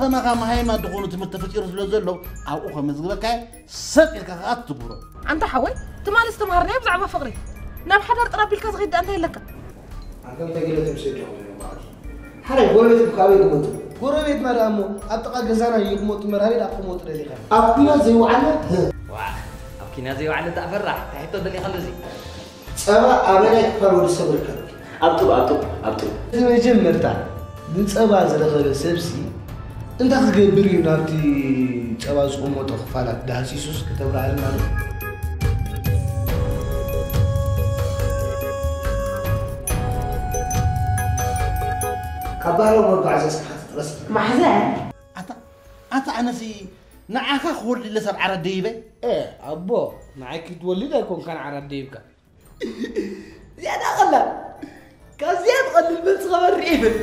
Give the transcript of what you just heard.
ከማኻ መሃይማት ዝኾኑ ትምህርቲ ተፈጢሩ ስለ ዘሎ ኣብኡ ከመዝግበካ ሰጥ ኢልካ ከኣ ትትግብሮ። ኣንታ ሓወይ፣ ትማሊ ዝተምሃርናዮ ብዛዕባ ፍቕሪ ናብ ሓዳር ጥራይ ኣቢልካ ዝኸይድ ደኣ እንታይ ኣለካ? ኣንታ እንታይ ገለ ትምስል ዲኹም ዞም በዓል? ሓራይ ጎረቤትኩም ካበይ ክመጹ? ጎረቤትና ደኣ እሞ ኣብ ጥቓ ገዛና እዩ ክመጡ እምበር ኣበይ ደኣ ክመጡ ደሊኻ? ኣብ ኲናት ዘይወዓለ? ዋ፣ ኣብ ኲናት ዘይወዓለ ደኣ ፈራሕ፣ እንታይ ሕቶ ደሊኻ ኣሎ እዚ? ጸባ ኣበናይ ክፋል ወዲ ሰብ ይርከብ? ኣብ ጡብ፣ ኣብ ጡብ፣ ኣብ ጡብ። እቲ መጀመርታ ንጸባ ዝረኸበ ሰብሲ እንታይ ክገብር እዩ ናብቲ ጸባ ዝቕመጦ ክፋላት ዳህሲሱስ ከተብርሃልና ዶ? ካብ ባህላዊ መጓዓዝያ ስራሓት ረሲዕና። ማሕዘን? ኣታ ኣታ ኣነሲ ንዓኻ ክወልድለ ሰብ ዓራት ደይበ? ኤ ኣቦ፣ ንዓይ ክትወልድ ኣይኮንካን ዓራት ደይብካ። ዝያዳ ቀላል። ካብ ዝያድ ቀልል መልሲ ከበሪ ይብል።